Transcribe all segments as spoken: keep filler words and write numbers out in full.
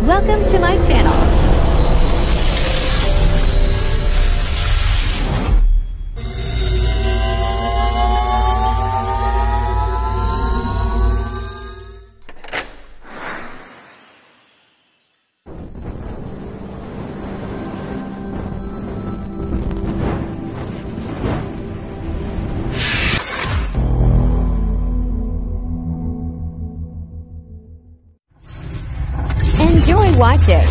Welcome to my channel. Enjoy watching.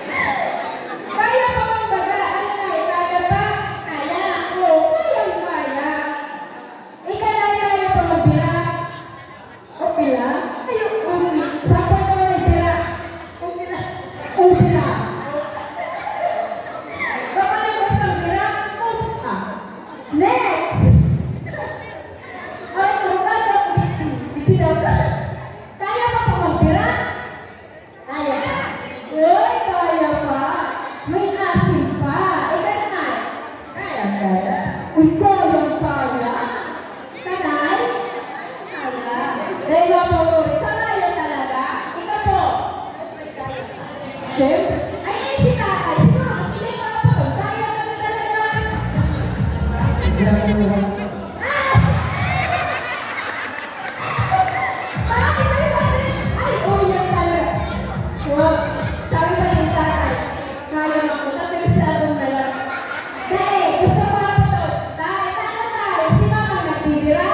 Kaya pa bang baga? Ano na, kaya pa? Kaya. Oo, kayang-kaya. Ika na, kaya pa magbira? Okay lang? Ay, okay lang. Sa pagkaway bira. Okay lang. Okay lang. Kapag gusto bira, okay ka. Next! Ay, kung kaya, hindi daw. Kaya pa pa magbira? Kaya. Uy, kaya pa. May asin pa. Ika naman. Kaya, kaya. Uy, kayang kaya. Kanay? Kaya. Dahil ako, kaya talaga. Ika po. Siyempre. Ay, ay, si tatay. Siguro, mas hindi ko kapatid. Kaya kami talaga. Hindi ako Ah! Bakit may bakit? Ay, umiyak talaga. Wow. Sabi pa ni tatay, "Kaya lang po, tapos sa atong na lang." Dai, gusto ko na po to. Dai, tano tayo? Si mama nagbibira?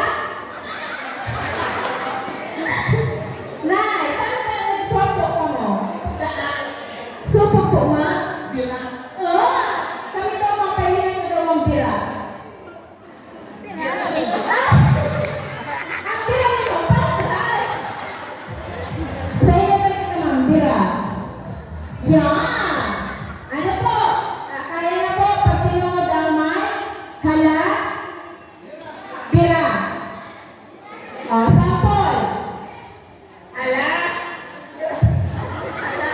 Nay, tano tayo nagswampo ka mo? Supog po, ma? Bira. Oh, kami daw mapahiling ko daw ang bira. Ang bira nito, patras! Sa inyo ba ito naman, bira? Yan! Ano po? Ah, kaya na po, pag tinungod ang may, hala, bira. O, sample. Ala! Ala!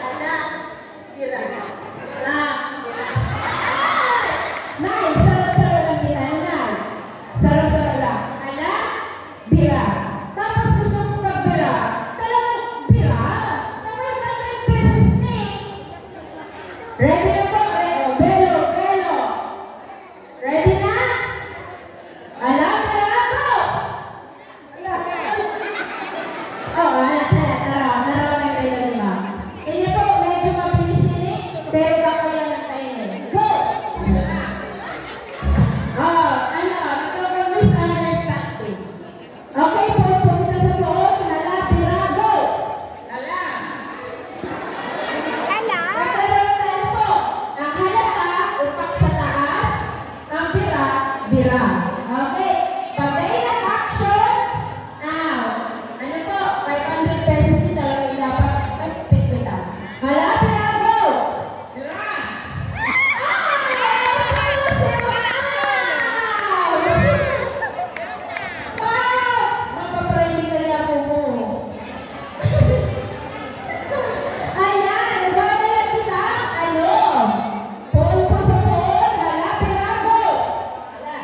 Ala! Bira! Ala! Bira! Nay, saro-saro lang kita, Nay. Saro-saro lang. Ala! Bira! Tapos gusto ko magbira. Talagang bira! Tapos hundred pesos ni. Ready na po? Ready. O, belo, belo. Ready na? Ala, bira ako! Oo, anak, anak, tara, tara, may relo ni ma'am. Ini po, medyo mabilis ini, pero kakayanan kayo ini. Go! Oh, ano, ito ang misunderstanding. Okay, po, po kita sa poon. Hala, pira, go! Hala! Hala! Magdadalawa tayo po. Ang halata, upak sa taas. Ang bira, bira. Okay. Pagkainat action, now. Ano po? Five hundred pesos kita, lagi dapat magpit kita. Hala, bira, go! Bira! Ay! Wow! Wow! Mapaparindi ka niya ako mo. Ayan, nagwawala kita. Ano? Poon po sa poon. Hala, bira, go! Hala.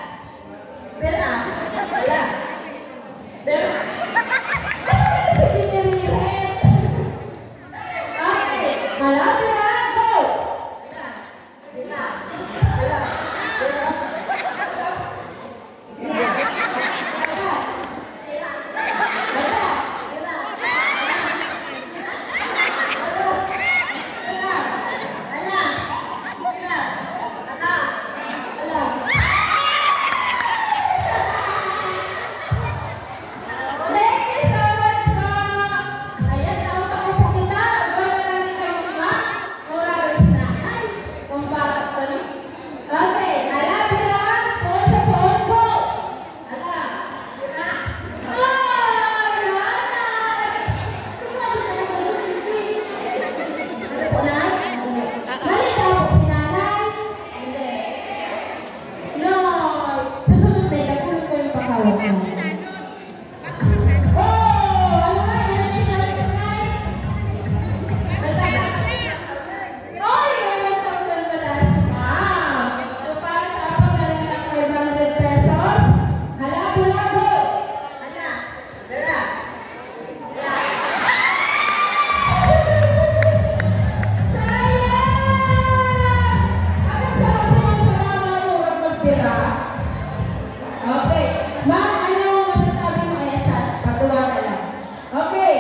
Okay. Ma'am, ano masasabi mo? Ayan siya. Patuwa na lang. Okay.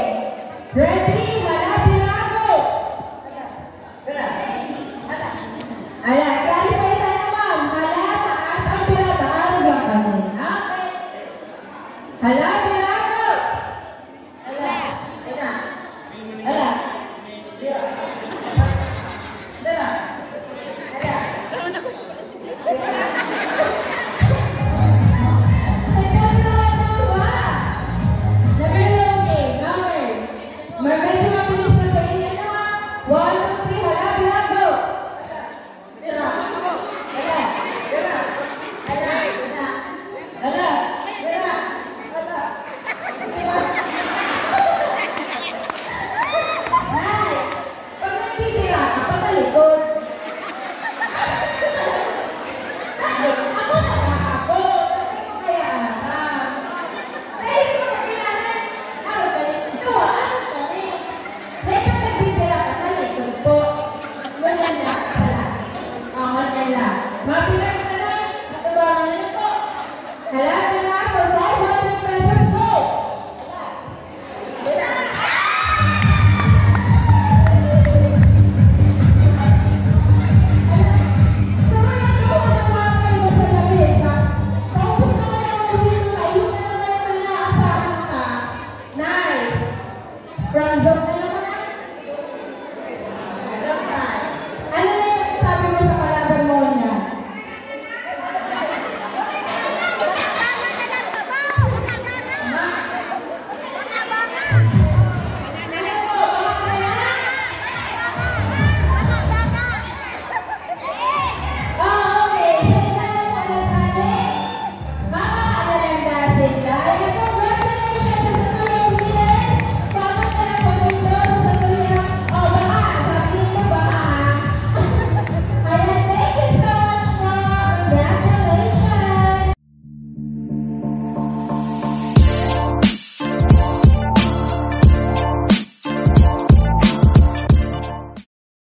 Ready? Hala, birago! Hala, clarify tayo, ma'am. Hala, taas ang pirata. Arog lang kami. Okay. Hala, birago! Hala, hala. Hala. Hala. Hala. Nagkakaroon ng tuwa. Nagkakaroon, okay. May medyo mabilis na ba yun? Ano, ah? One, two, three, hala, birago! Hala, hala, hala, hala, hala, hala, hala. Nay, pag nagtitira ka, patalikod. Bakit? Ako nag-aabot. Bakit mo kaya aram? Dahil ko nakilala, ako kaya, ikaw ang kami. Dahil pag nagbibira ka, talikod po. Ganyan lang pala. O, ganyan lang. Mga pinakita na, natubangan na po. Hala,